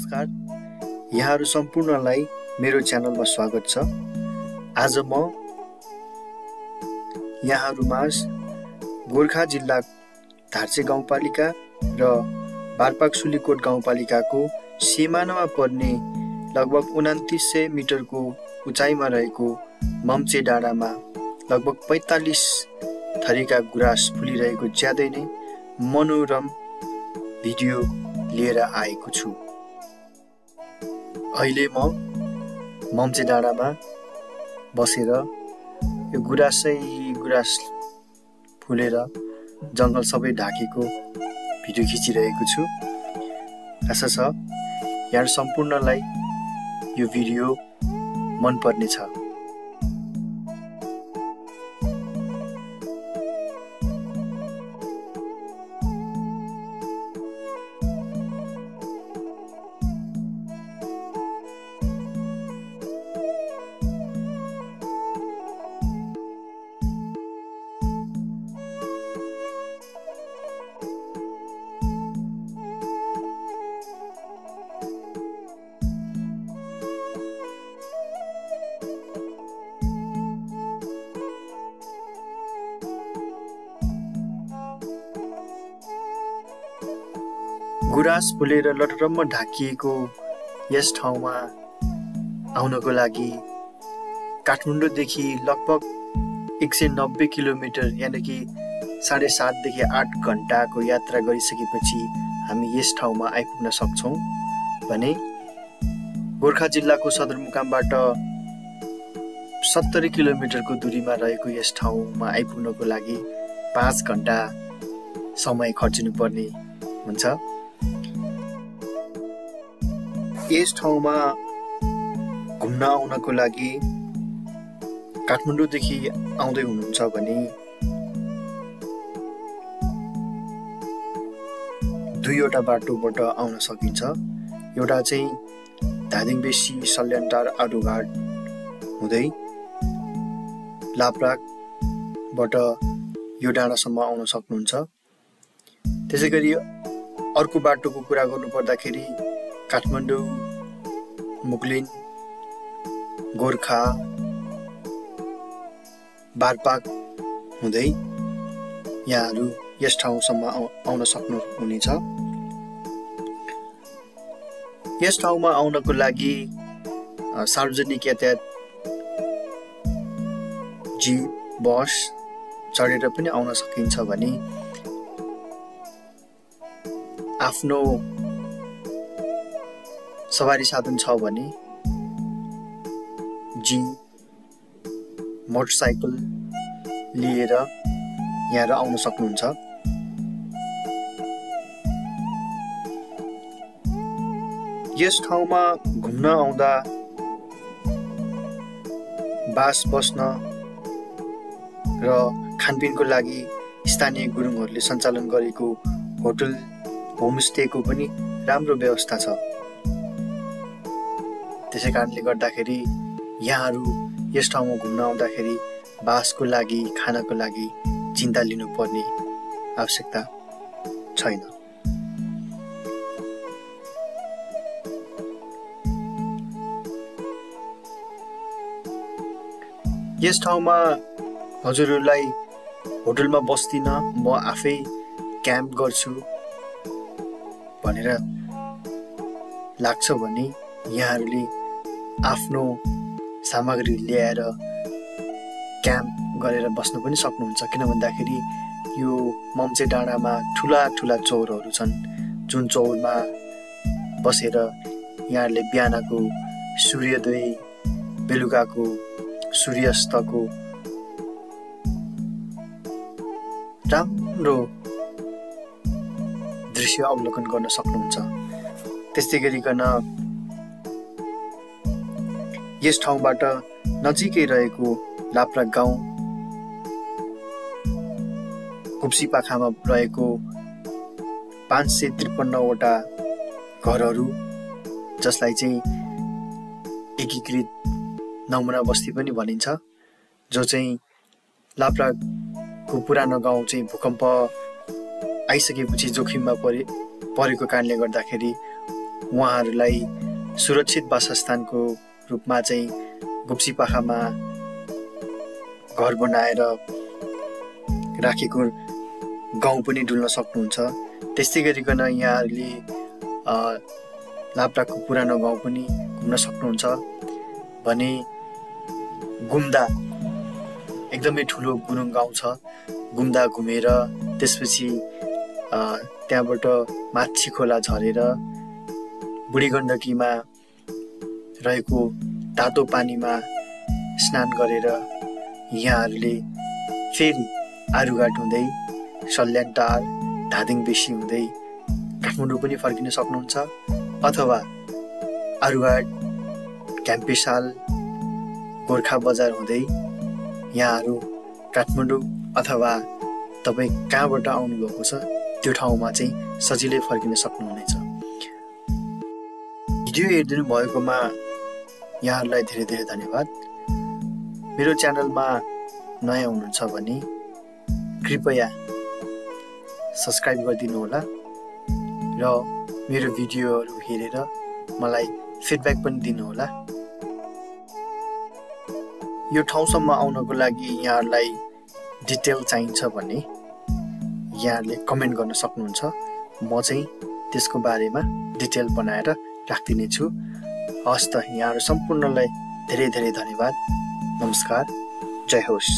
नमस्कार, यहाँहरू सम्पूर्णलाई मेरो च्यानलमा स्वागत छ। आज म यहाँहरूमाझ गोर्खा जिल्ला धार्चे गाउँपालिका र बारपाक सुलीकोट गाउँपालिकाको सीमानामा पर्ने लगभग 2900 मिटरको उचाइमा रहेको मम्चे डाँडामा लगभग 45 थरीका गुराँस फुलिरहेको ज्यादै नै मनोरम भिडियो लिएर आएको छु। अहिले म मम्चे डाँडामा बसेर यो गुराँस फुलेर जङ्गल सबै ढाकेको भिडियो खिचिरहेको छु। आशा छ यहाँ सम्पूर्णलाई यो भिडियो मन पर्नेछ। गुराँस फुलेर लटरम्म ढाकिएको यस ठाउँमा आउनको लागि काठमाडौँदेखि लगभग 190 किलोमिटर यानि कि 7.5 देखि 8 घण्टाको यात्रा गरिसकेपछि हामी यस ठाउँमा आइपुग्न सक्छौँ भने गोर्खा जिल्लाको सदरमुकामबाट 70 किलोमिटरको दूरीमा रहेको यस ठाउँमा आइपुग्नको लागि 5 घण्टा समय खर्चिनु पर्ने हुन्छ। यस ठाउँमा घुम्न आउनको लागि काठमाडौँदेखि आउँदै हुनुहुन्छ भने दुईवटा बाटोबाट आउन सकिन्छ। एउटा चाहिँ धादिङबेसी सल्यानटार आडुघाट हुँदै लाप्राकबाट यो डाँडासम्म आउन सक्नुहुन्छ। त्यसै गरी अर्को बाटोको कुरा गर्नुपर्दाखेरि काठमाडौँ, मुगलिन, गोर्खा, बारपाक हुँदै यहाँहरू यस ठाउँसम्म आउन सक्नुहुनेछ। यस ठाउँमा आउनको लागि सार्वजनिक यातायात जीप, बस चढेर पनि आउन सकिन्छ भने आफ्नो सवारी साधन छ भने जीप, मोटरसाइकल लिएर यहाँ आउन सक्नुहुन्छ। यस ठाउँमा घुम्न आउँदा बास बस्न र खानपिनको लागि स्थानीय गुरुङहरूले सञ्चालन गरेको होटल, होमस्टेको पनि राम्रो व्यवस्था छ। त्यसै कारणले गर्दाखेरि यहाँहरू यस ठाउँमा घुम्न आउँदाखेरि बासको लागि, खानको लागि चिन्ता लिनुपर्ने आवश्यकता छैन। यस ठाउँमा हजुरहरूलाई होटलमा बस्दिन, म आफै क्याम्प गर्छु भनेर लाग्छ भने यहाँहरूले आफ्नो सामग्री ल्याएर क्याम्प गरेर बस्न पनि सक्नुहुन्छ। किन भन्दाखेरि यो मम्चे डाँडामा ठुला चौरहरू छन्, जुन चौरमा बसेर यहाँहरूले बिहानको सूर्योदय, बेलुकाको सूर्यास्तको राम्रो दृश्य अवलोकन गर्न सक्नुहुन्छ। त्यस्तै गरिकन यस ठाउँबाट नजिकै रहेको लाप्राक गाउँ, कुप्सीपाखामा रहेको 553वटा घरहरू, जसलाई चाहिँ एकीकृत नमुना बस्ती पनि भनिन्छ, जो चाहिँ लाप्राकको पुरानो गाउँ चाहिँ भूकम्प आइसकेपछि जोखिममा परेको कारणले गर्दाखेरि उहाँहरूलाई सुरक्षित वासस्थानको रूपमा चाहिँ गुप्सीपाखामा घर बनाएर राखेको गाउँ पनि डुल्न सक्नुहुन्छ। त्यस्तै गरिकन यहाँहरूले लाप्राको पुरानो गाउँ पनि घुम्न सक्नुहुन्छ भने गुम्दा एकदमै ठुलो गुरुङ गाउँ छ। गुम्दा घुमेर त्यसपछि त्यहाँबाट माछी खोला झरेर बुढी गण्डकीमा रहेको तातो पानीमा स्नान गरेर यहाँहरूले फेरि आरुघाट हुँदै सल्यानटार धादिङ बेसी हुँदै काठमाडौँ पनि फर्किन सक्नुहुन्छ अथवा आरुघाट क्याम्पेसाल गोर्खा बजार हुँदै यहाँहरू काठमाडौँ अथवा तपाईँ कहाँबाट आउनुभएको छ त्यो ठाउँमा चाहिँ सजिलै फर्किन सक्नुहुनेछ। भिडियो हेरिदिनु भएकोमा यहाँहरूलाई धेरै धेरै धन्यवाद। मेरो च्यानलमा नयाँ हुनुहुन्छ भने कृपया सब्सक्राइब गरिदिनु होला र मेरो भिडियोहरू हेरेर मलाई फिडब्याक पनि दिनुहोला। यो ठाउँसम्म आउनको लागि यहाँहरूलाई डिटेल चाहिन्छ भने यहाँहरूले कमेन्ट गर्न सक्नुहुन्छ। म चाहिँ त्यसको बारेमा डिटेल बनाएर राखिदिनेछु। हस् त, यहाँहरू सम्पूर्णलाई धेरै धेरै धन्यवाद। नमस्कार, जय होस्।